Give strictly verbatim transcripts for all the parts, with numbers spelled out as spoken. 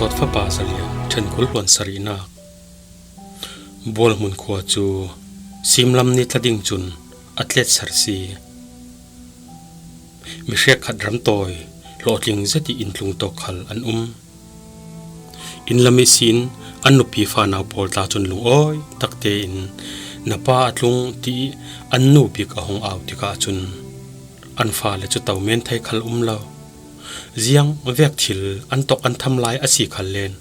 Tawt fapa Zalian ṭhenkul hluan sarihnak. Bualhmun khua cu simlam ni tla ding cun a tletser si. Mi hrekkhat ramtawi hlawhtling zet i inn tlung tawk khal an um. Inn lam ihsin an nupi fanau pawl tla cun lungawi takte in, "Na pa a tlung," ti i an nu bik a hung au tikah cun an fale cu to men thei khal um lo. Ziang vek thil an tawk an tham lai a si khal len,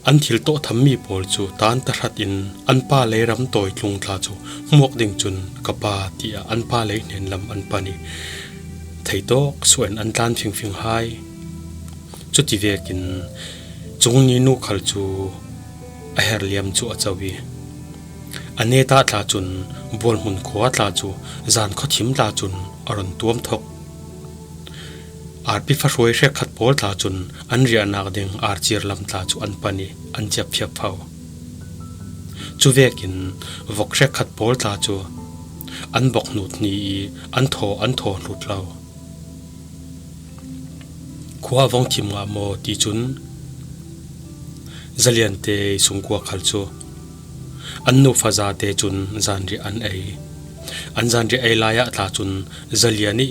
an thil tawh thammi pawl cu tan tahratin an pa lei ramtawi tlung tla cu hmuak ding cun, "Ka pa," tiah an pa lei hnen lam an pan i, theitawk suah in an tlan fingfing hai. Cuti vekin cungni nu khal cu a herliam cu a co i, a netah tla cun Bualhmun khua tla cu zan khuathim tla cun a run tuam thok. Arpi fahruai hrekkhat pawl tla cun an riahnak ding arcir lam tla cu an pan i an ciap fiapfo. Cuvekin vok hrekkhat pawl tla cu an bok hnut hni i an thaw an thaw hlut lo. Khua a vong thim ngah maw ti cun Zalian te sungkua khal cu an nu fazate cun zanriah an ei. An zanriah ei lai ah tla cun Zalian i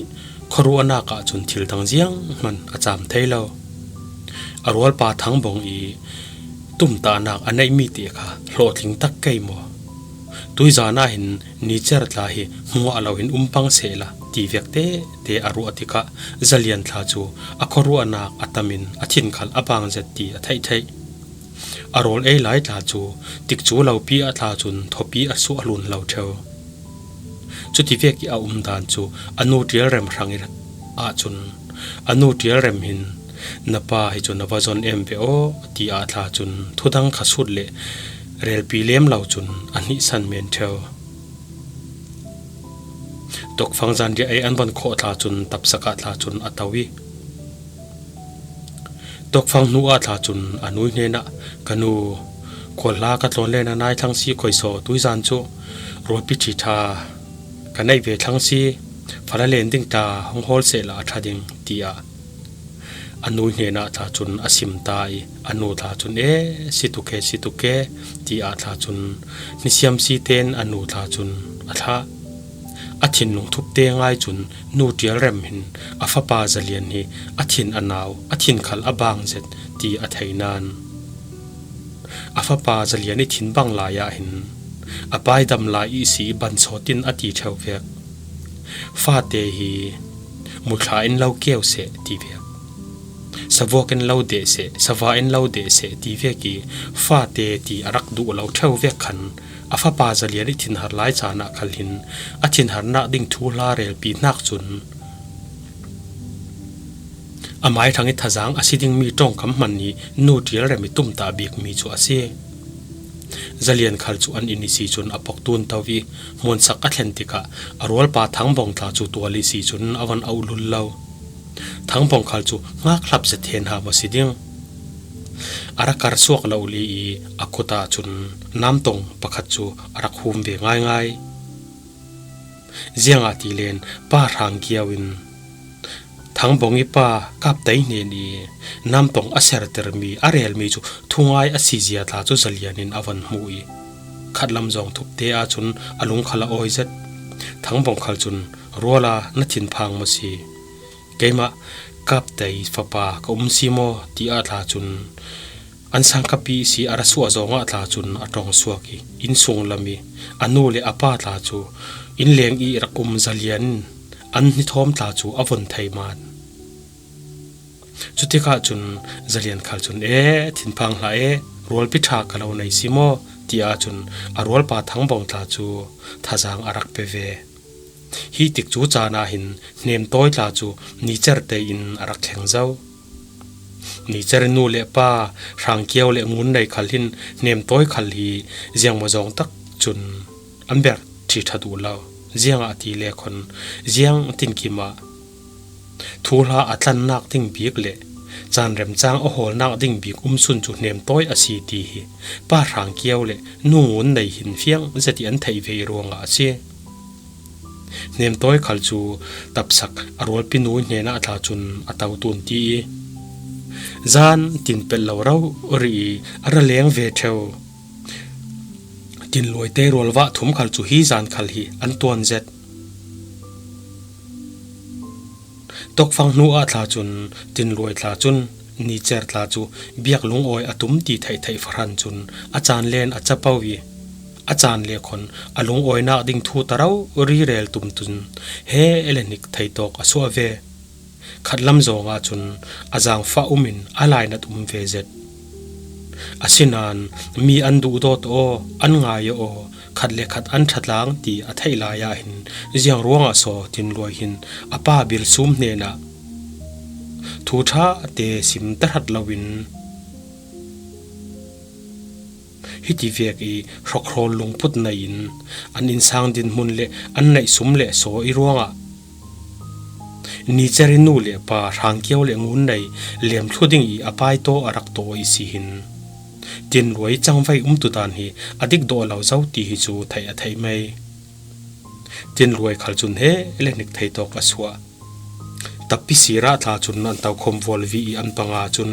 khuaruahnak ah cun thil dang zianghman a cam thei lo. A rualpa Thangbawng i tumtahnak a neihmi te kha hlawhtling tak kei maw? Tuizan ah hin nicer tla hi hmuah lo hin um pang sehla ti vek tete a ruah tikah Zalian tla cu a khuaruahnak a tam in a thin khal a bang zet ti a theih theih. A rawl ei lai tla cu tikcu lopi ah tla cun thawpi a suah hlun lo ṭheu. Cuti vek i a umdan cu a nu ṭialrem hrang i ahcun a nu ṭialrem hin, "Na pa hi cu na va zon em ve aw," ti ah tla cun thudang kha sut le relpi lem lo cun a hnihsan men ṭheu. Tokfang zanriah ei an von khawh tla cun tapsak ah tla cun a to i, tokfang hnu ah tla cun a nu hnenah, "Ka nu, khual hla ka tlawn le na nai thlang si khoi saw, tuizan cu rualpi ṭhi ṭha ka neih ve thlang si, fala len ding ta hong hawl sehla a ṭha ding," tiah a nu hnenah tla cun a sim ta i, a nu tla cun, "E, si tuk e, si tuk e," tiah tla cun hnisiam si tein a nu tla cun a thlah. A thinlung thup te ngai cun nu ṭialrem hin a fapa Zalian hi a thin a nau, a thin khal a bang zet ti a thei nain, a fapa Zalian i thin bang lai ah hin a paidam lai ihsi i ban sawt in a ti ṭheu vek. Fate hi muthla in lo keu seh ti vek, savuak in lo deh seh, sava in lo deh seh ti vek i fate ti a rak duh lo ṭheu vek khan a fapa Zalian i thinhar lai caan ah khal hin a thinharnak ding thuhla relpi hnak cun a maiṭhang i thazang a si dingmi ṭongkam hman i nu ṭialrem i tumtah bikmi cu a si. Zalian khal cu an inn i si cun a pok tun to i hmuansak a thlen tikah a rualpa Thangbawng tla cu tual i si cun a van auh lul lo. Thangbawng khal cu hngakhlap zet hen hau a si ding. A rak kar suak lo li i a kut ah cun namtong pakhat cu a rak hum ve ngaingai. Ziangahtile Pa Hrang Kio in Thangbawng i pa Kap Tei hnen i namtong a sertermi, a relmi cu thungai a si zia tla cu Zalian in a van hmuh i, khatlam zong thup te ahcun a lung khal a awi zet. Thangbawng khal cun, "Ruala na thinphang maw si? Keimah Kap Tei fapa ka um si maw?" tiah tla cun an sangkapi si a ra suah zongah tla cun a ṭong suak i, innsung lam i a nu le a pa tla cu innleng i rak um Zalian in an hnithawm tla cu a von thei man. Cutikah cun Zalian khal cun, "E, thinphang hlah e, rualpi ṭha ka lo nei si maw?" tiah cun a rualpa Thangbawng tla cu thazang a rak pe ve. Hi tikcu caan ah hin hnemtawi tla cu nicer tein a rak thleng zo. Nicer nu le pa Hrang Kio le Ngun Nei khal hin hnemtawi khal hi ziangmawzawng tak cun an ber ṭhi ṭha duh lo. Ziangahtile khawn ziang tinkim ah thuhla a tlannak ding bik le caan remcang a hawlnak ding bik umsun cu hnemtawi a si ti hi Pa Hrang Kio le Nu Ngun Nei hin fiang zet i an theih ve i ruangah a si. Hnemtawi khal cu tapsak a rualpi nu hnenah tla cun a to tun ti i, Zan tin pelh lo rori i a ra leng ve theu. Tinluai te rualvah thum khal chu hi zan khal hi an tuan zet. Tokfang hnu ah tla chun Tinluai tla chun Nicher tla chu biak lungawi a tum ti theih theih fahran chun a chan len a chapo i a chan le khon a lungawinak ding thu ta rori rel tum tun he ele hnik thei tawk a suah ve. Khatlam zawngah chun a zangfah umin a lainat um ve zet. Asinain mi an duhdawt aw, an ngai aw, khat le khat an ṭhatlang ti a theih lai ah hin ziang ruangah saw Tinluai hin a pa Bilsum hnenah thu ṭha te sim ta hrat loin, hiti vek i hrokhrawl lungput nei in an insang dinhmun le an neih sum le saw i ruangah Nicher i nu le pa Hrangkiau le Ngun nei lem thlu ding i a paitaw a rak taw i si hin Tinluai cangvai umtu dan hi a dik dawh lo zo ti hi chu theih a theih mai. Tinluai khal chun he le hnik thei tawk a suah. Tapi sirah tla chun an taukhawm vualvi i an panga chun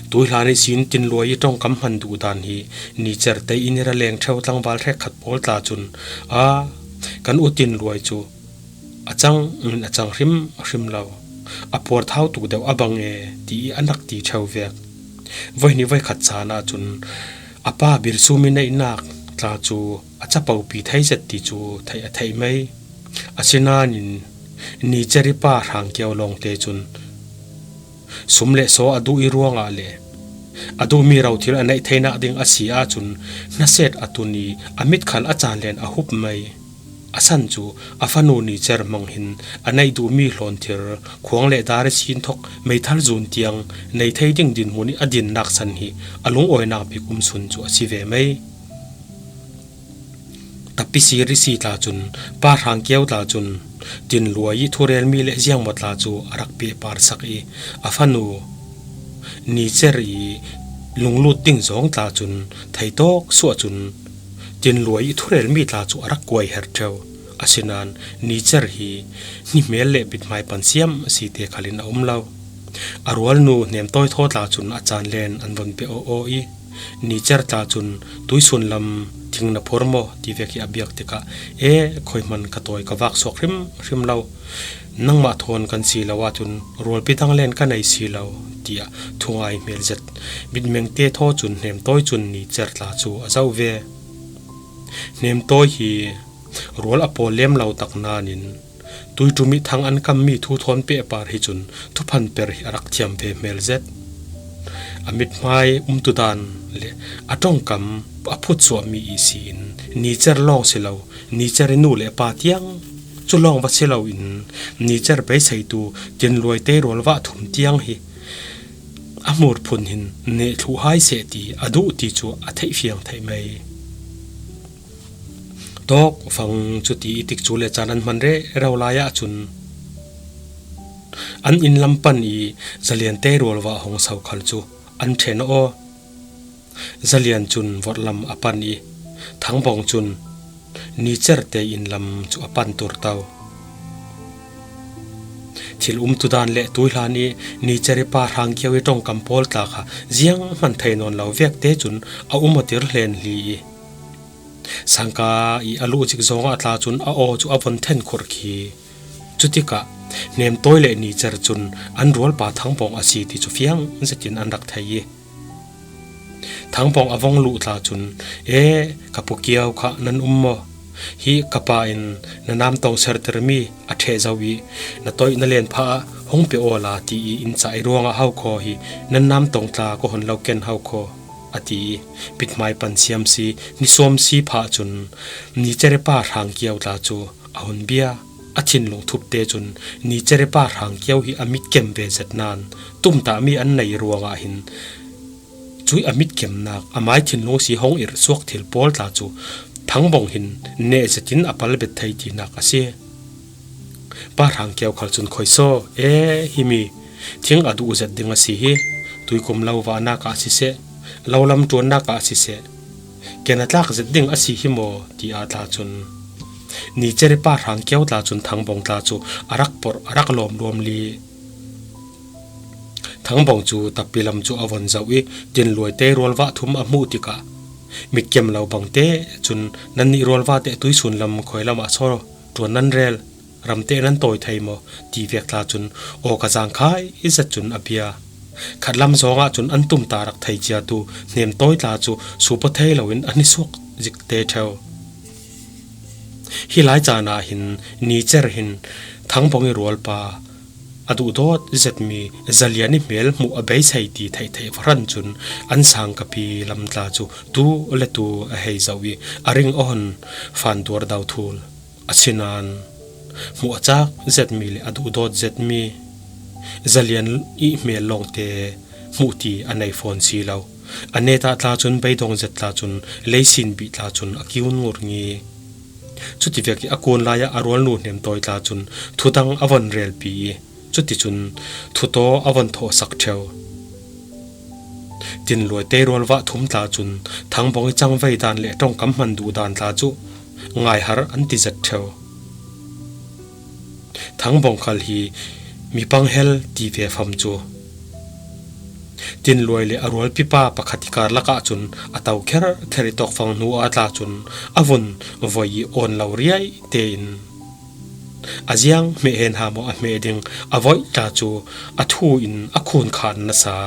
tuihlan i sin Tinluai i ṭawngkam hman duh dan hi Nicher te in i ra leng theu tlangval hrekkhat pawl tla chun a kan u Tinluai chu a chang in a chang hrim hrim lo, a puar thau tuk deuh a bang e ti i an rak ti theu vek. Voi hnih voi khat chan ah chun a pa Bilsum i neihnak tla chu a chapopi thei zet ti chu theih a theih mai. Asinain Nicher i pa Hrangkiau lawngte chun sum le saw a duh i ruangah le a duhmi rothil a neih theinak ding a si ah chun hnaset a tun i a mit khal a chan len a hup mai. A san chu a fanu Nicher hmang hin a neih duhmi hlawnthir khuang le dar i sin thawk meithal zun tiang nei thei ding dinhmun i a dinnak san hi a lungawinak bik um sun chu a si ve mai. Tapi sir i si tla chun pa Hrangkiau tla chun Tinluai i thurelmi le ziangmaw tla chu a rak pehpar sak i a fanu Nicher i lunglut ding zawng tla chun thei tawk suah chun Tinluai i thurelmi tla chu a rak kuai her theu. Asinain Nicher hi hnihmel le bithmai pan siam a si te khalin a um lo. A rualnu Hnemtawi thaw tla chun a chan len an von pe aw aw i Nicher tla chun tuisun lam thing na phur maw ti vek hi a biak tikah e, khoi hman ka tawi ka vak suak hrim hrim lo. Nangmah thawn kan si lo ah chun rualpi dang len ka nei si lo, tiah thungai hmel zet. Mitmengte thaw chun Hnemtawi chun Nicher tla chu a zoh ve. Hnemtawi hi rual a pawl lem lo tak nain tuiṭum i thang an kammi thu thawn pehpar hi chun thuphan per hi a rak thiam ve hmel zet. A mithmai umtu dan le a ṭawngkam a phut suahmi i si in Nicher lawng si lo, Nicher i nu le pa tiang cu lawng va si loin Nicher beiseitu Tinluai te rualvah thum tiang hi a hmur phun hin neh thluh hai seh ti a duh ti cu a theih fiang theih mai. Tawkfang cu ti i tikcu le caan an hman rero lai ahcun an inn lam pan i Zalian te rualvah hong so khal cu an ṭhen aw. Zalian cun vorhlam a pan i Thangbawng cun Nicer te inn lam cu a pan turto. Thil umtu dan le tuihlan i Nicer i pa Hrangkio i ṭongkam pawl tla kha zianghman thei nawn lo vek te cun a um a tir hlen hli i sangka i a luh cik zawngah tla cun a aw cu a von then khurh khi. Cutikah Hnemtawi le Nicer cun an rualpa Thangbawng a si ti cu fiang zetin an rak thei i Thangbawng a vong luh tla cun, "E, ka pu Kio kha nan um maw? Hi ka pa in na namtawng sertermi a ṭheh zo i na toih na len phah ah hong pe awla ti i in cah i ruangah hau khaw hi nan namtawng tla ka hun lo ken hau khaw," a ti i pithmai pan siam si, ni suam si phah cun Nicer i pa Hrangkio tla cu a hun bia. A thinlung thup te cun Nicer i pa Hrangkio hi a mit kem ve zet nain tumtahmi an nei ruangah hin cui a mit kemnak a mai thinlung si hong irh suak thil pawl tla cu Thangbawng hin neh zetin a pal bet thei tinak a si. Pa Hrangkio khal cun, "Khoisaw, e, himi thing a duh zet ding a si hi, tuikum lo vahnak ah siseh, lo lam ṭuannak ah siseh, ken a tlak zet ding a si hi maw?" tiah tla cun Nicer i pa Hrangkio tla cun Thangbawng tla cu a rak porh, a rak lawm luam li. Thangbawng cu tapi lam cu a von zoh i, Tinluaite rualvah thum a hmuh tikah, "Mitkem lo bangte cun nannih rualvah teh tuisun lam khawi lamah saw ṭuan nan rel, ram teh nan tawi thei maw?" ti vek tla cun aw ka zangkhai i zet cun a bia. Khatlam zawngah cun an tumtah rak thei ciatu hnemtawi tla cu supa thei loin an i suak zik te ṭheu. Hi lai caan ah hin Nicer hin Thangbawng i rualpa a duhdawt zetmi Zalian i hmel hmuh a beisei ti theihtheih fahran cun an sangkapi lam tla cu tu le tu a hei zoh i a ring a hon fan tuar dau thul. Asinain hmuh a cak zetmi le a duhdawt zetmi Zalian i hmel lawngte hmuh ti a nei fawn si lo. A netah tla cun beidong zet tla cun leisin bih tla cun a kiun ngur ngi. Cuti vek i a kun lai ah a rualnu hnemtawi tla cun thudang a von relpi i cuticun thutaw a von thawhsak ṭheu. Tinluaite rualvah thum tla cun Thangbawng i cangvei dan le ṭongkam hman duh dan tla cu ngaihar an ti zet ṭheu. Thangbawng khal hi mi panghel ti ve fam cu. Tinluai le a rualpipa pakhat i karlak ah cun a to kherkher i tawkfang hnu ah tla cun a vun voi i awn lo riai tein a ziang hmeh hen ha maw a hmeh ding a voih tla cu a thu in a khun khan nasa.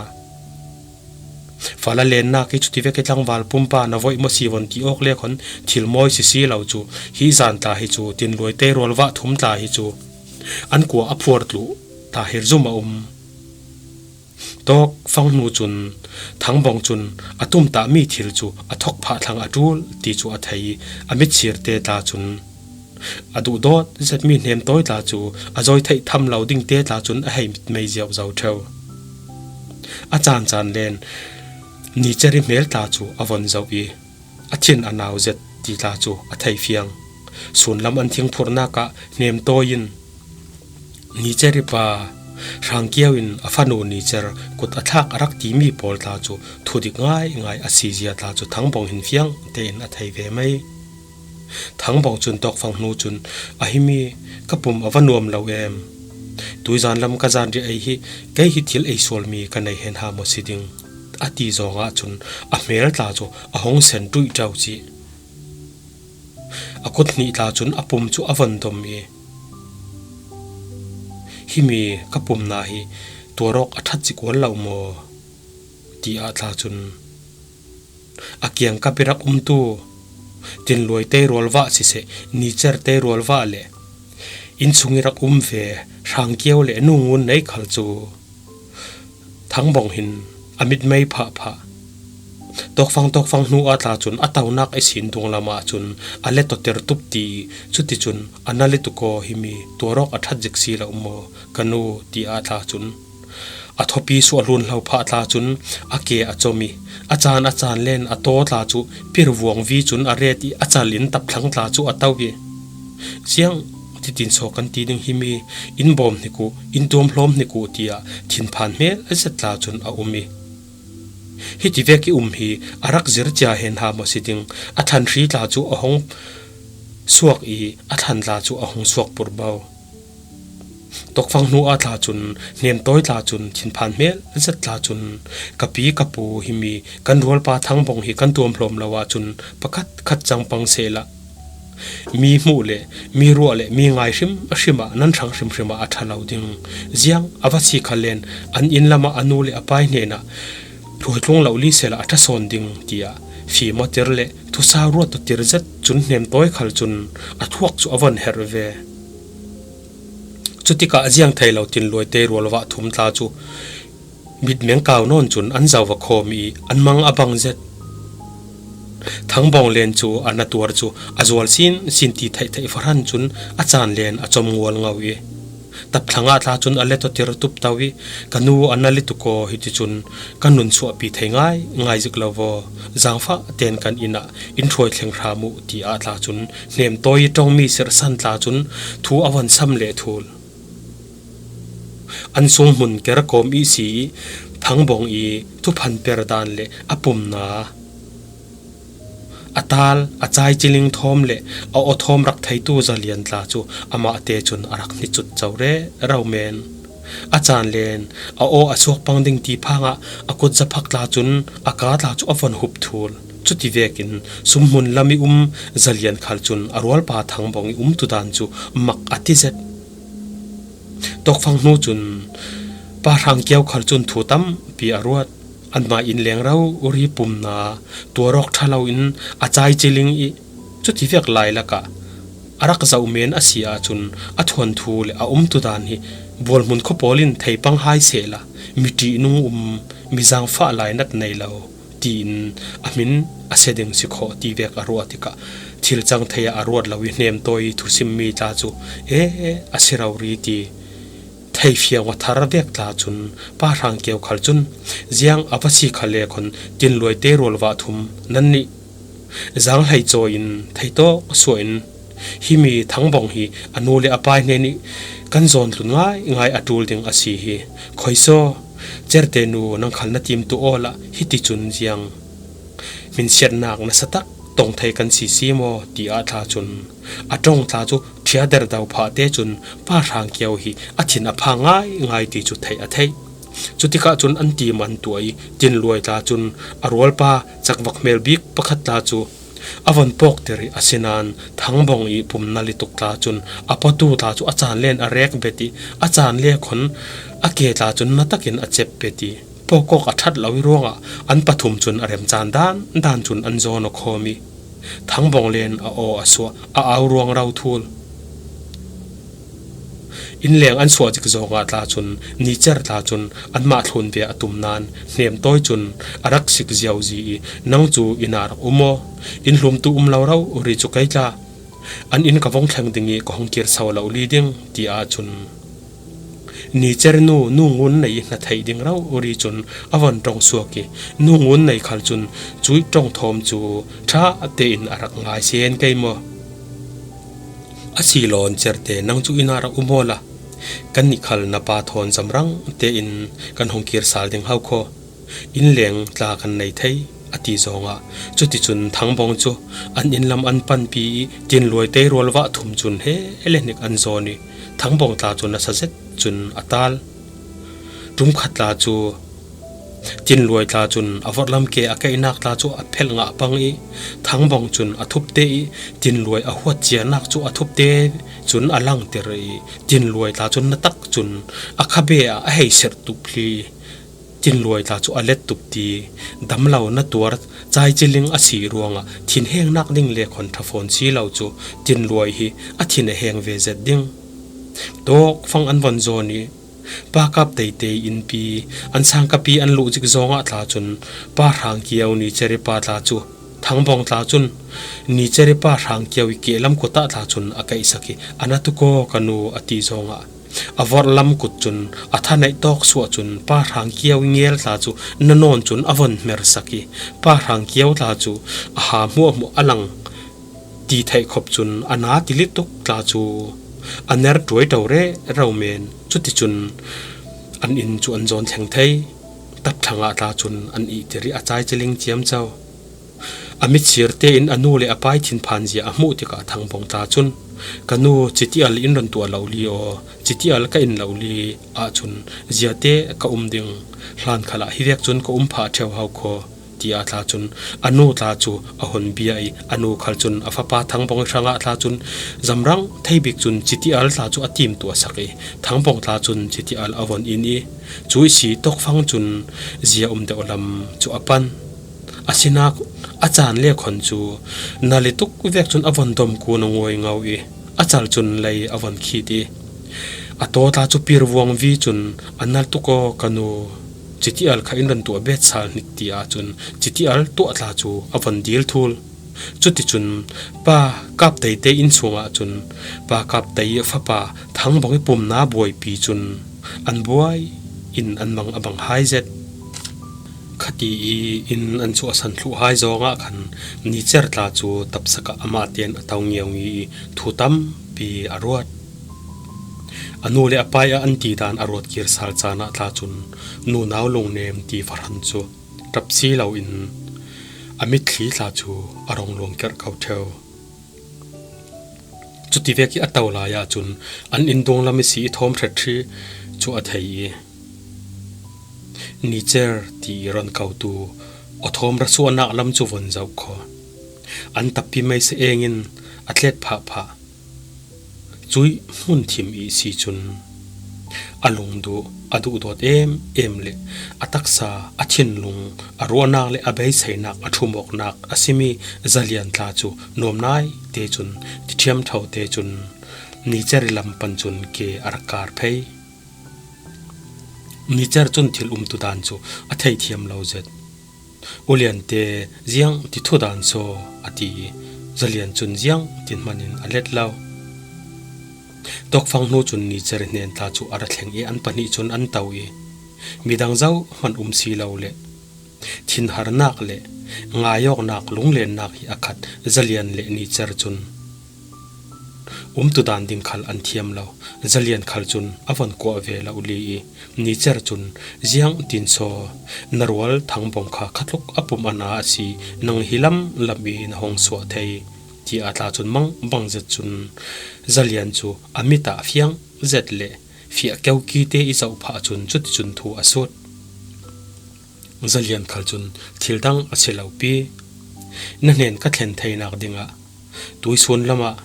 Fala lennak i cuti vek i tlangval pumpa na voih maw si von ti awk le khon thil mawi si si lo cu hi zan tla hi cu Tinluaite rualvah thum tla hi cu an kua a phuar tluh ta hi zum a um. Tawkfang hnu cun Thangbawng cun a tumtahmi thil cu a thok phah thlang a ṭul ti cu a thei i a mit sirte tla cun a duhdawt zetmi hnemtawi tla cu a zawi theih tham lo dingte tla cun a hei mitmei ziauzo ṭheu. A caan caan len Nicer i hmel tla cu a von zoh i a thin a nau zet ti tla cu a thei fiang. Sunlam an thingphurhnak ah hnemtawi in Nicer i pa Hrangkiau in a fanu Nicer kut a thlak a rak timi pawl tla cu thudik ngaingai a si zia tla cu Thangbawng hin fiang tein a thei ve mai. Thangbawng cun tawkfang hnu cun, "A himi ka pum a va nuam lo em? Tuizan lam ka zanriah ei hi, kei hi thil ei sualmi ka nei hen ha maw si ding?" a ti zawngah cun a hmel tla cu a hong sen ṭuih ṭau cih. A kut hnih tla cun a pum cu a von dom i, "Himi ka pumna hi tuarawk a ṭhat zik ual lo maw?" tiah tla cun a kiangkap i rak umtu Tinluaite rualvah siseh, Nicerte rualvah le innsung i rak um ve Hrangkiau le nu ngun nei khal cu Thangbawng hin a mitmei phahphah. Tawkfang tawkfang hnu ah tla cun a tonak i sin dunglam ah cun a let awter tup ti i cuticun, "A na let ukaw, himi tuarawk a ṭhat zik si lo maw ka nu?" tiah tla cun a thawpi suah hlun hlo phah tla cun a ke a com i a caan a caan len a taw tla cu pirvuang vi cun a ret i a cal in tapthlang tla cu a to i, "Ziang titin saw kan ti ding, himi in bawm hnik uh, in tuamhlawm hnik uh," tiah thinphan hmel a zet tla cun a um i, hiti vek i um hi a rak zir cia hen ha maw si ding, a thlan hri tla cu a hong suak i a thlan tla cu a hong suak purbo. Tawkfang hnu ah tla cun, hnemtawi tla cun, thinphan hmel zet tla cun, "Ka pi ka pu, himi kan rualpa Thangbawng hi kan tuamhlawm lo ahcun pakhat khat cang pang sehla, mi hmuh le mi ruah le mi ngai hrim hrim ah nan hrang hrim hrim ah a ṭha lo ding. Ziang a va si kha len an inn lamah a nu le a pai hnenah hruaitlung lo li sehla a ṭha sawn ding," tiah fim awter le thusa ruat awter zet cun hnemtawi khal cun a thuak cu a von herh ve. Cutikah a ziang thei lo Tinluaite rualvah thum tla cu mitmeng kau nawn cun an zo va khawm i an mang a bang zet. Thangbawng len cu a na tuar cu a zual sin sin ti theih theih fahran cun a caan len a com ngual ngo i, tapthlang ah tla cun a let awter tup to i, "Ka nu, a na let ukaw, hiti cun ka nun suahpi thei ngai ngai zik lo vaw. Zangfah ten kan inn ah in hruai thleng hram uh," tiah tla cun hnemtawi i ṭongmi sirhsan tla cun thu a von sam leh thul. An sunghmun ker kawm ihsi i Thangbawng i thuphan per dan le a pumna, a tal, a cai ciling thawm le a aw thawm rak theitu Zalian tla cu amahte cun a rak hnicut co rero men. A caan len a aw a suak pang ding ti phangah a kut zaphak tla cun a ka tla cu a von hup thul. Cuti vekin sumhmun lam i um Zalian khal cun a rualpa Thangbawng i umtudan cu mak a ti zet. Tawkfang hnu cun Pa Hrang Kio khal cun thu tampi a ruat. Anmah inn leng rori pumna tuarawk ṭha loin a cai ciling i cuti vek lai lakah a rak zoh men a si ahcun a thuanthu le a umtudan hi bualhmun khua pawl in thei pang hai sehla miṭihnung um, mi zaangfah lainat nei lo tiin a hmin a sia ding si khawh ti vek a ruah tikah thil cang thei ah a ruat lo i hnemtawi thusimmi tla cu e a si rori ti. Theifiang aw thar vek tla cun Pa Hrang Kio khal cun ziang a va si kha le khon Tinluai te rualvah thum nan nih zaang hlei cawi in theitawk suah in himi Thangbawng hi a nu le a pai hnen i kan zawn tlun ngaingai a ṭul ding a si hi. Khoisaw, Certe nu nang khal na timtu awla hiti cun ziang hminsiatnak nasa tak tong thei kan si si maw ti ah tla cun a ṭong tla cu ṭhia derdo phah te cun Pa Hrang Kio hi a thin a phang ngaingai ti cu theih a theih. Cutikah cun an tim an tuah i Tinluai tla cun a rualpa cakvak hmel bik pakhat tla cu a von pawkter i asinain Thangbawng i pum nal i tuk tla cun a patu tla cu a caan len a rek bet i a caan le khon a ke tla cun na takin a cep bet i pawkawk a ṭhat lo i ruangah an pathum cun a remcaan dan dan cun an zawn aw khawm i Thangbawng len a aw a suah a au ruang ro thul. Inn leng an suah cik zawngah tla cun Nicer tla cun anmah thlun ve a tum nain hnemtawi cun a rak sik ziauzi i nang cu inn ah rak um aw, inn hlumtu um lo rori cu kei tla an inn ka vong thleng ding i ka hung kir so lo li ding ti ahcun Nicer nu, nu ngun nei hna theih ding rori cun a von ṭong suak i nu ngun nei khal cun cuih ṭong thawm cu ṭha tein a rak ngai sen kei maw? A si lawn Certe nang cu inn ah rak um awla kannih khal na pa thawn zamrang tein kan hung kir sal ding hau khaw. Inn leng tla kan nei thei a ti zawngah cuticun Thangbawng cu an inn lam an panpi i Tinluai te rualvah thum cun he le hnik an zawn i Thangbawng tla cu nasa zet cun a tal. Ṭumkhat tla cu Tinluai tla cun a vorhlam ke a kaihnak tla cu a phelh ngah pang i Thangbawng cun a thupte i Tinluai a huat cianak cu a thupte cun a langter i Tinluai tla cun na tak cun a khabe ah a hei serh tup hli. Tinluai tla cu a let tup ti, damlo na tuar cai ciling a si ruangah thinhengnak ding le khon ṭha fawn si lo cu Tinluai hi a thin a heng ve zet ding. Tawkfang an von zawn i Pa Kap Teitei innpi an sangkapi an luh zik zawngah tla cun Pa Hrang Kio Nicer i pa tla cu Thangbawng tla cun Nicer i pa Hrang Kio i kehlam kut ah tla cun a kaihsak i a na tukaw ka nu a ti zawngah a vorhlam kut cun a thaneih tawk suah cun Pa Hrang Kio i ngel tla cu na nawn cun a von hmersak i Pa Hrang Kio tla cu a ha hmuahhmuah a lang ti theih khop cun a na tili tuk tla cu a ner ṭuai ṭo rero men. Cuticun an inn cu an zawn thleng thei. Tapthlang ah tla cun an ihtir i a cai ciling ciamco. A mit sir tein a nu le a pai thinphan zia a hmuh tikah Thangbawng tla cun, "Ka nu, Citial in run tuah lo li aw, Citial ka in lo li ahcun ziate ka um ding, hlan khalah hi vek cun ka um phah ṭheo hau khaw," tiah tla cun a nu tla cu a hun bia i a nu khal cun a fapa Thangbawng hrangah tla cun zamrang thei bik cun Citial tla cu a timtuah sak i Thangbawng tla cun Citial a von in i cu ihsi tawkfang cun zia um deuh lam cu a pan. Asinak a caan le khon cu nal i tuk vek cun a von dom kun a nguai ngo i a cal cun lei a von khit i a taw tla cu pirvuang vi cun, "A nal tuk aw ka nu, Citial kha in run tuah bet sal hnik," ti ahcun Citial tuah tla cu a von dil thul. Cuticun Pa Kap Teitei inn chungah cun Pa Kap Tei i fapa Thangbawng i pumna buaipi cun an buai in an mang a bang hai zet. Khati i inn an chuahsan thluh hai zawngah khan Nicer tla cu tapsak ah amah tein a to ngiaungi i thu tampi a ruat. A nu le a pai ah an ti dan a ruat kir sal caan ah tla cun nunau lungnem ti fahran cu ṭap si loin a mitthli tla cu a rong luang kerh ko ṭheo. Cuti vek i a to lai ahcun an inn dunglam i si i thawm hret hri chu a thei i, Nicher ti i ron kotu aw thawm ra suahnak lam cu von zoh kho. An tappi meisa engin a tlet phahphah. Cui hmun thim i si cun a lungduh, a duhdawt em em le a taksa, a thinlung, a ruahnak le a beiseinak, a ṭhumawknak a simi Zalian tla cu nuam naite cun, ti ṭhiamṭho te cun Nicher i lam pan cun ke a rak kar phei. Nicher cun thil umtu dan cu a thei thiam lo zet. U Lian te, ziang ti thu dan saw? A ti i, Zalian cun ziang tin hman in a let lo. Tawkfang hnu cun Nicher hnen tla cu a ra thleng i an pahnih cun an to i, midang zohhmanh um si lo le thinharnak le ngaiawknak, lunglennak hi a khat Zalian le Nicher cun umtu dan ding khal an thiam lo. Zalian khal cun a von kuah ve lo li i, Nicher cun, ziang tin saw? Na rual thangbawm kha khatluk a pum a na a si, nang hi lam lam i na hong suah thei, tiah tla cun mangbang zet cun Zalian cu a mit ah fiang zet le fiah keuki te i zoh phah cun cuticun thu a sut. Zalian khal cun thil dang a si lo pi. Na hnen ka thlen theinak dingah tuisun lamah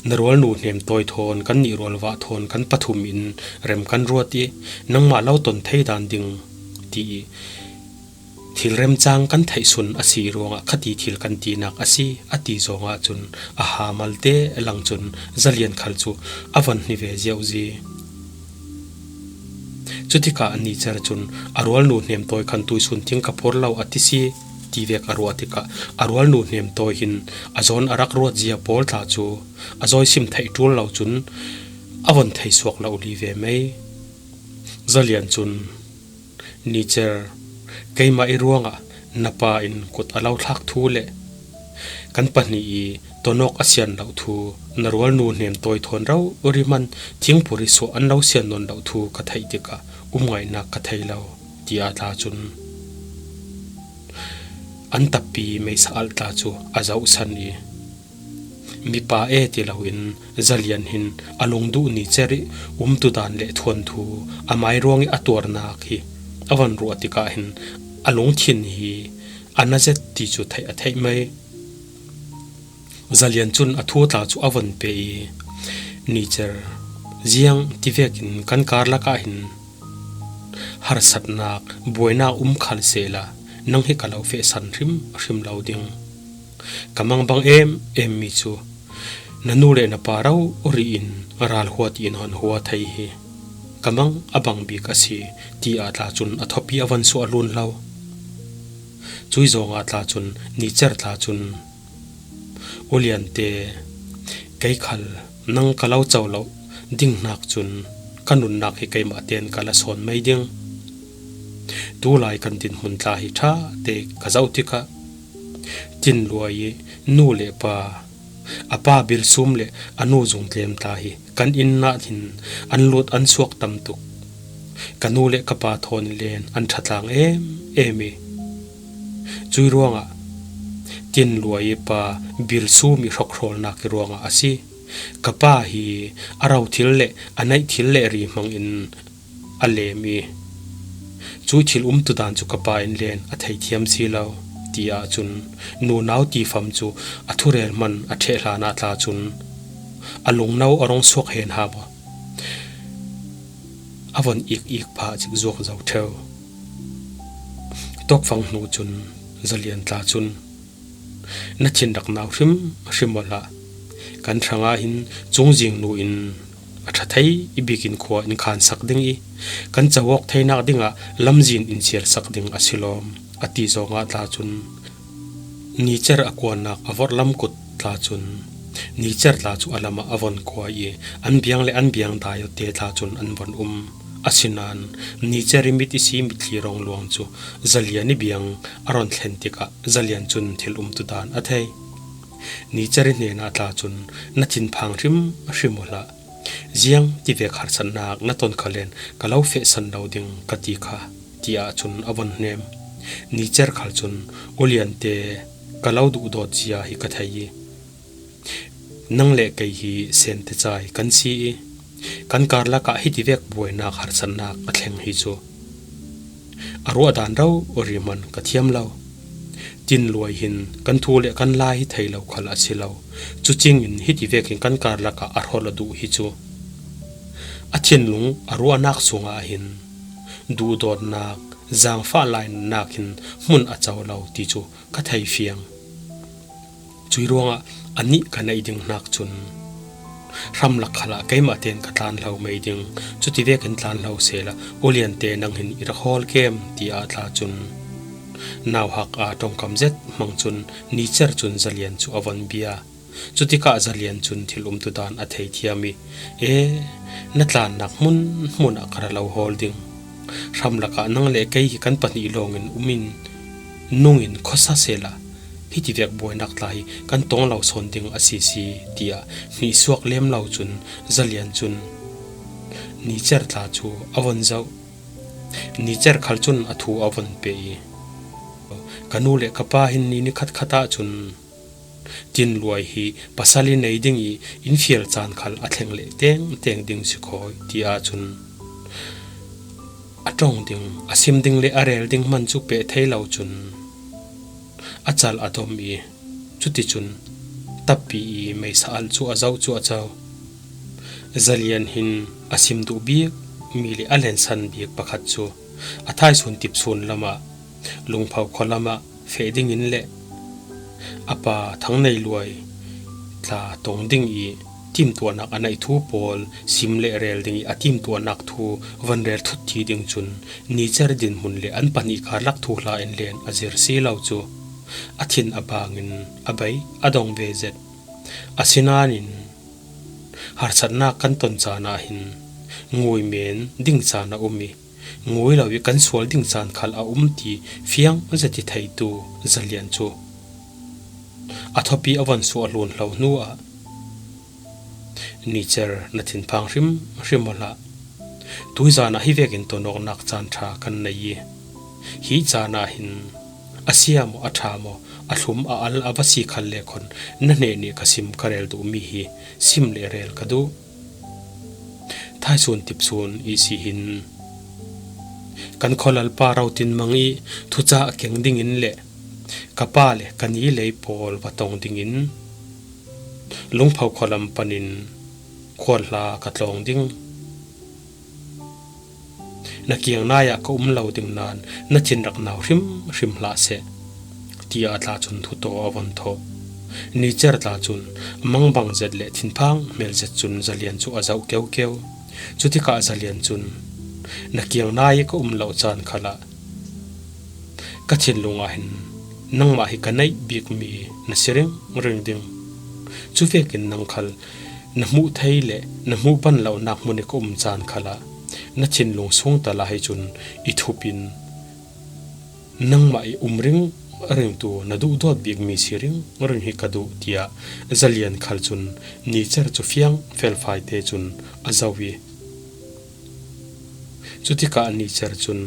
na rualnu Hnem tawi thawn kannih rualvah thawn kan pathum in rem kan ruat i, nangmah lo ton thei dan ding ti i, thil remcang kan theihsun a si ruangah khati thil kan tinak a si, a ti zongah cun a ha malte lang cun Zalian khal cu a von hni ve ziauzi. Cutikah Nicher cun a rualnu Hnem tawi khan tuisun thing ka phur lo a ti si, ti vek a ruah tikah a rualnu Hnem tawi hin a zawn a rak ruat zia pawl tla cu a zawi sim theih ṭul lo cun a von thei suak lo li ve mei. Zalian cun, Nicher, keimah i ruangah na pa in kut a lo thlak thu le kan pahnih i tonawk a sian loh thu, na rualnu Hnem tawi thawn rori hman thingpur i suah an lo sian nawn loh thu ka theih tikah um ngaihnak ka thei lo, tiah tla cun an tappi meisa alh tla cu a zohsan i, mipa e ti loin Zalian hin a lungduh Nicher i umtu dan le thuanthu a mai ruang i a tuarnak hi a von ruah tikah hin a lungthin hi a na zet ti cu theih a theih mei. Zalian cun a thu tla cu a von pe i, Nicher, ziang ti vekin kan karlak ah hin harsatnak, buainak um khal sehla, nang hi ka lo fehsan hrimhrim lo ding. Ka mangbang em em mi cu na nu le na pa rori in ralhua tiin hon hua thei hi ka mang a bang bik a si, tiah tla cun a thawpi a von suah lun lo. Cui zongah tla cun Nicher tla cun, U Lian te, kei khal nang ka lo co lo ding hnak cun ka nunnak hi keimah tein ka la sawn mei ding. Tulai kan dinhmun tla hi ṭha te ka zoh tikah Tin Luai i nu le pa, a pa Bil Sum le a nu Zung Tlem tla hi kan inn ah hin an lut an suak tam tuk. Ka nu le ka pa thawn i len an ṭhatlang em em i, cui ruangah Tin Luai i pa Bil Sum i hrokhrawlnak i ruangah a si. Ka pa hi a ro thil le a neih thil le ri hmangin a lem i, cui thil umtu dan cu ka pa in len a thei thiam si lo, tiah cun nunau tifam cu a thurel hman a ṭheh hlan ah tla cun a lungno a rung suak hen hau a von ik ik phah cik zuak zo ṭheu. Tawkfang hnu cun Zalian tla cun, na thinrak nau hrimhrim aw hlah. Kan hrangah hin cungzing nu in a ṭha thei i bikin khua in khan sak ding i, kan co awk theinak dingah lamzin in sial sak ding a si lawm, a ti zongah tla cun Nicher a kuannak a vorh lam kut tla cun Nicher tla cu a lamah a von kuai i, an biang le an biang dai te tla cun an von um. Asinain Nicher i mit i si mitthli rong luang cu Zalian i biang a ron thlen tikah Zalian cun thil umtu dan a thei. Nicher i hnenah tla cun, na thinphang hrimhrim aw hlah. Ziang tivek harsatnak na ton kha len ka lo fehsan lo ding ka ti kha, tiah cun a von hnem. Nicher khal cun, U Lian te, ka lo duhdawt zia hi ka thei i, nang le kei hi sente cai kan si i, Kan karlakah hitivek buainak harsatnak a thleng hi cu a ruah dan rori hman ka thiam lo. Tin luai hin kan thu le kan lai hi thei lo khal a si lo. Cucingin hitivekin kan karlakah a hrawl a duh hi cu a thinlung a ruahnak sungah hin duhdawtnak, zaangfah lainatnak hin hmun a co lo ti cu ka thei fiang. Cui ruangah a nih ka neih ding hnak cun hramlak khalah keimah tein ka tlanhlo mei ding, cuti vekin tlanhlo sehla uliante nang hin i rak hawl kem, tiah tla cun nauhak aa ṭongkam zet hmang cun Nicer cun Zalian cu a von bia. Cutikah Zalian cun thil umtudan a thei thiam i, "E, na tlannak hmunhmun ah ka ra lo hawl ding. Hramlakah nang le kei hi kan pahnih lawngin um in, nungin khuasa sehla hitivek buainak tla hi kan tong lo sawn ding a si si," tiah hnihsuak lem lo cun Zalian cun Nicer tla cu a von zoh. Nicer khal cun a thu a von pe i, "Ka nu le ka pa hin ni nikhat khat ah cun tin luai hi pasal i nei ding i in fial caan khal a thleng leh tengteng ding si khawi," tiah cun a ṭong ding, a sim ding le a rel ding hman cu peh thei lo cun a cal a dom i, cuticun tappi i meisa alh cu a zoh cuahco. Zalian hin a sim duh bik mi le a lensan bik pakhat cu a thaisun tipsun lamah, Lungpho khualamah feh dingin le a pa Thangnei Luai tla tong ding i timtuahnak a neih thu pawl sim le rel ding i a timtuahnak thu van rel thut thi ding cun Nicer dinhmun le an pahnih karlak thuhla in len a zir si lo cu a thin a bangin a bei a dong ve zet. Asinain harsatnak kan ton caan ah hin ngui men ding caan a um i, ngui lo i kan sual ding caan khal a um ti fiang zet i theitu Zalian cu a thawpi a von suah hlun hlo hnuah, "Nicer, na thinphang hrimhrim aw hlah. Tuizan ah hi vekin tonawknak caan ṭha kan nei i, hi caan ah hin a sia maw, a ṭha maw, a hlum a al a va si khal le khawn na hnen i ka sim ka rel duhmi hi sim le rel ka duh. Thaisun tipsun i si hin kan khualalpa Rotinmang i thucah keng dingin le ka pa le ka ni lei pawl va tong dingin Lungpho khualam panin khual hla ka tlawng ding. Na kiang nai ah ka um lo ding nain na thin rak nau hrimhrim hlah seh," tiah tla cun thuto a von thawh. Nicer tla cun mangbang zet le thinphang hmel zet cun Zalian cu a zoh keukeu. Cutikah Zalian cun, "Na kiang nai ka um lo caan khalah ka thinlung ah hin nangmah hi ka neih bikmi na si ringring ding. Cuvekin nang khal na hmuh thei le na hmuh ban lonak hmun i ka um caan khalah na thinlung sungtal ah hi cun i thup in nangmah i um ringringtu na duhdawt bikmi si ringring hi ka duh," tiah Zalian khal cun Nicer cu fiang felfai te cun a zoh i, cutikah Nicer cun,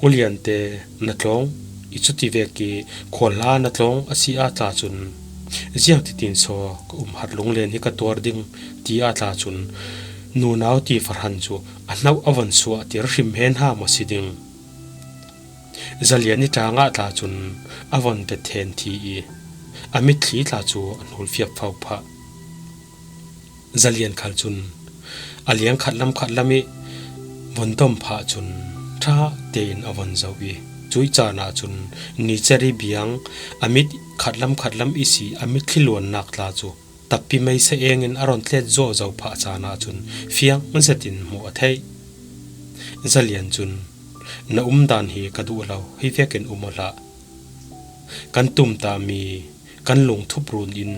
"Uliante na tlawng i, cuti vek i khual hla na tlawng a si ah tla cun ziangtitin saw ka um harh lunglen hi ka tuar ding," tiah tla cun nunau ti farhan cu a hnauh a von suah tir hrim hen hna maw si ding. Zalian i ṭang ah tla cun a von bet then thi i a mitthli tla cu a hnul fiap fo phah. Zalian khal cun a liang khatlam khatlam i von dom phah cun ṭha tein a von zoh i, cuih caan ah cun Nicer i biang a mit khatlam khatlam i si a mitthli luannak tla cu tappi meisa engin a ron tlet zawhzo phah caan ah cun fiang zetin hmuh a theih. Zalian cun, "Na umdan hi ka duh lo, hi vekin um aw hlah. Kan tumtahmi kan lungthup run in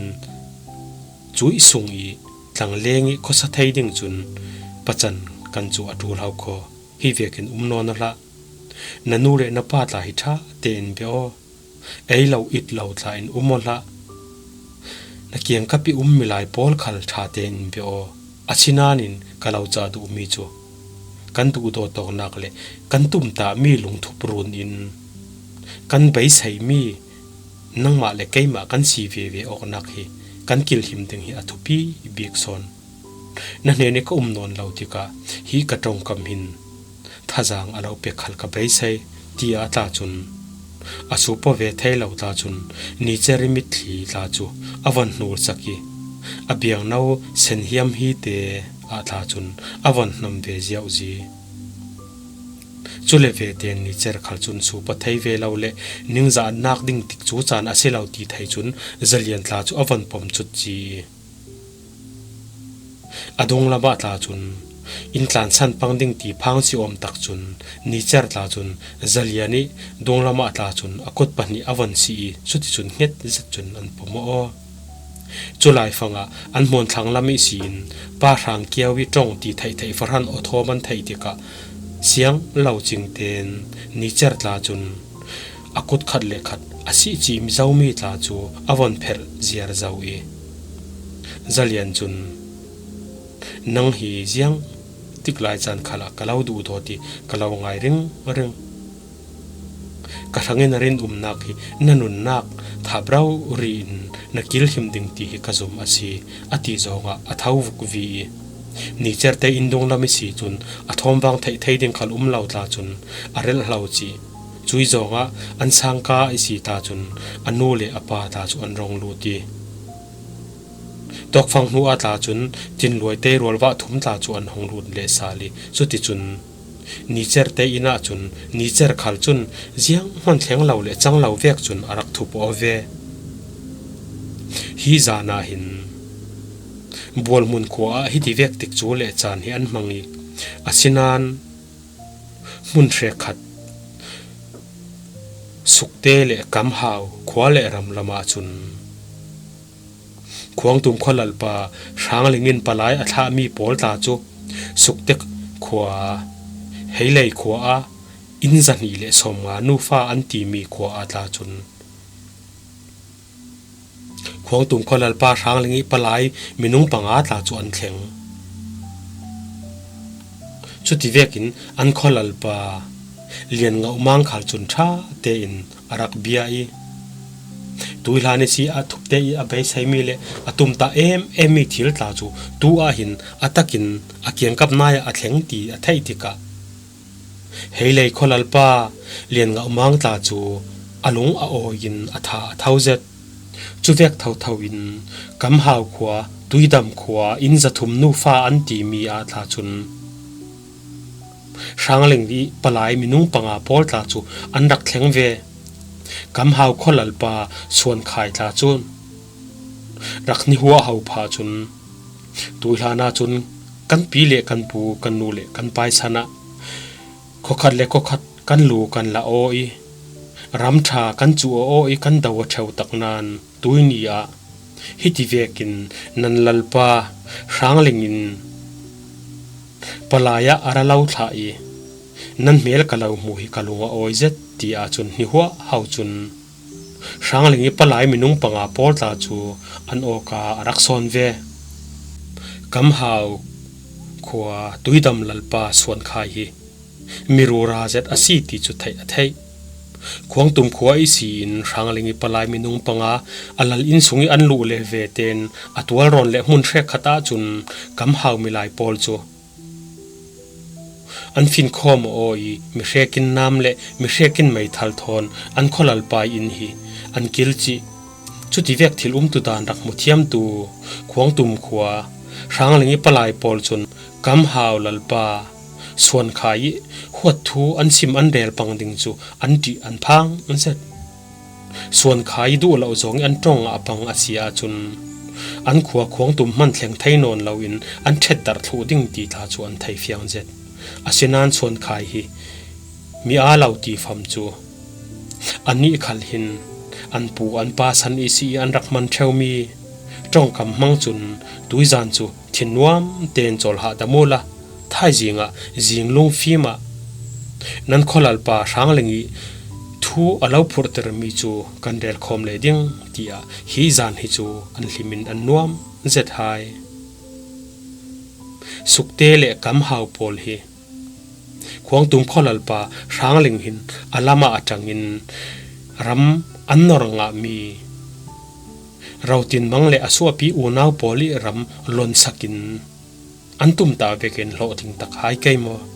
cuih sung i tlangleng i khuasa thei ding cun pacan kan cu a ṭul hau kho, hi vekin um nawn aw hlah. Na nu le na pa tla hi ṭha tein bia aw. Ei lo it lo tla in um aw hlah. Na kiangkap i um milai pawl khal ṭha tein bia aw. Asinain ka lo cah duhmi cu kan duhdawt awknak le kan tumtahmi lungthup run in kan beiseimi nangmah le keimah kan si veve awknak hi kan kilhim ding hi a thupi bik sawn. Na hnenih ka um nawn lo tikah hih ka ṭongkam hin thazang a lo pek khal ka beisei, ti a tla cun a supaw ve thei lo tla cun Nicer ih mitthli tla cu a von hnulsak ih a biangno senhiam hi te ah tla cun a von hnam ve ziauzi. Cule vete in Nicer khal cun supaw thei ve lo le ningzah an nak ding tikcu caan a si lo ti thei cun Zalian tla cu a von pom cut ci. A dunglam ah tla cun inn tlansan pang ding ti phang si awm tak cun Nicer tla cun Zalian ih dunglam ah tla cun a kut pahnih a von si ih cuticun hnget zet cun an pom aw. Cu laifangah an hmuan thlanglam ihsi in Pa Hrang Kiau ih ṭong ti theihtheih fahran aw thawm an theih tikah siang lo cing tein Nicer tla cun a kut khat le khat a sih cih Mizomi tla cu a von pherh ziar zo ih Zalian cun, "Nang hi ziang tik lai caan khalah ka lo duhdawt ih ka lo ngai ringring. Ka hrangin na rinumnak hi na nunnak thap rori in na kilhim ding ti hi ka zum a si," a ti zawngah a tho vukvi ih Nicer te inn dunglam ihsi cun a thawmvang theih thei ding khal um lo tla cun a relh hlo cih. Cui zawngah an sangka ihsi tla cun a nu le a pa tla cu an rong lut ih tawkfang hnu ah tla cun tinluaite rualvah thum tla cu an hong lut leh sal ih cuticun Nicer te inn ah cun Nicer khal cun zianghman thleng lo le cang lo vek cun a rak thup aw ve. Hi zan ah hin Bualhmun khua ah hiti vek tikcu le caan hi an hmang ih asinain hmun hrekkhat Sukte le Kamhau khua le ram lamah cun Khuangtum khualalpa Hrangling in palai a thlahmi pawl tla cu Sukte khua, Heilei khua ah inn zahnih le sawmnga nufa an timi khua ah tla cun Khuangtum khualalpa Hrangling ih palai minung panga tla cu an thleng. Cuti vekin an khualalpa Lian Ngauh Mang khal cun ṭha tein a rak bia ih tuihlan ihsi a thupte ih a beiseimi le a tumtah em emmi thil tla cu tu ah hin a takin a kiangkap nai ah a thleng ti a theih tikah Heilei khualalpa Lian Ngauh Mang tla cu a lung a awi in a tha a tho zet. Cuvek thotho in Kamhau khua, Tuidam khua, inn zathum nufa an timi ah tla cun Hrangling ih palai minung panga pawl tla cu an rak thleng ve. Kamhau khualalpa Suankhai tla cun rak hnihuah ho phah cun tuihlan ah cun kan pi le kan pu, kan nu le kan pa ih san ah khuakhat le khuakhat kan lu kan la aw ih ramṭha kan cuh aw ih kan do aw ṭheu tak nain tuihni ah hiti vekin nan lalpa Hrangling in palai ah a ra lo thlah ih nan hmel ka lo hmu hi ka lung a awi zet, ti ah cun hnihuah ho cun Hrangling ih palai minung panga pawl tla cu an awka a rak sawn ve. Kamhau khua Tuidam lalpa Suankhai hi mi rura zet a si ti cu theih a theih. Khuangtum khua ihsi in Hrangling ih palai minung panga a lal inn sung ih an luh le ve tein a tualrawn le hmun hrekkhat ah cun Kamhau milai pawl cu an finkhawm aw ih mi hrekin nam le mi hrekin meithal thawn an khualalpa ih inn hi an kil cih. Cutivek thil umtu dan rak hmu thiamtu Khuangtum khua Hrangling ih palai pawl cun Kamhau lalpa Suankhai ih huat thu an sim an rel pang ding cu an ṭih an phang an zet. Suankhai ih duh loh zawng ih an ṭong ngah pang a si ahcun an khua Khuangtum hman thleng thei nawn loin an ṭhetdarh thluh ding ti tla cu an thei fiang zet. Asinain Suankhai hi mi aa lo ti fam cu anih khal hin an pu an pa san ihsi ih an rak hman ṭheumi ṭongkam hmang cun tuizan cu thinnuam tein cawlhah dam uhla, thaizing ah, zing lungfim ah nan khualalpa Hrangling ih thu a lo phurhtermi cu kan relkhawm leh ding, tiah hi zan hi cu an hlim in an nuam zet hai. Sukte le Kamhau pawl hi Khuangtum khualalpa Hrangling hin a lam ah a ṭangin ram an nor ngahmi Rotinmang le a suahpi unau pawl ih ram lonsakin an tum ta vekin hlawhtling tak hai kei maw?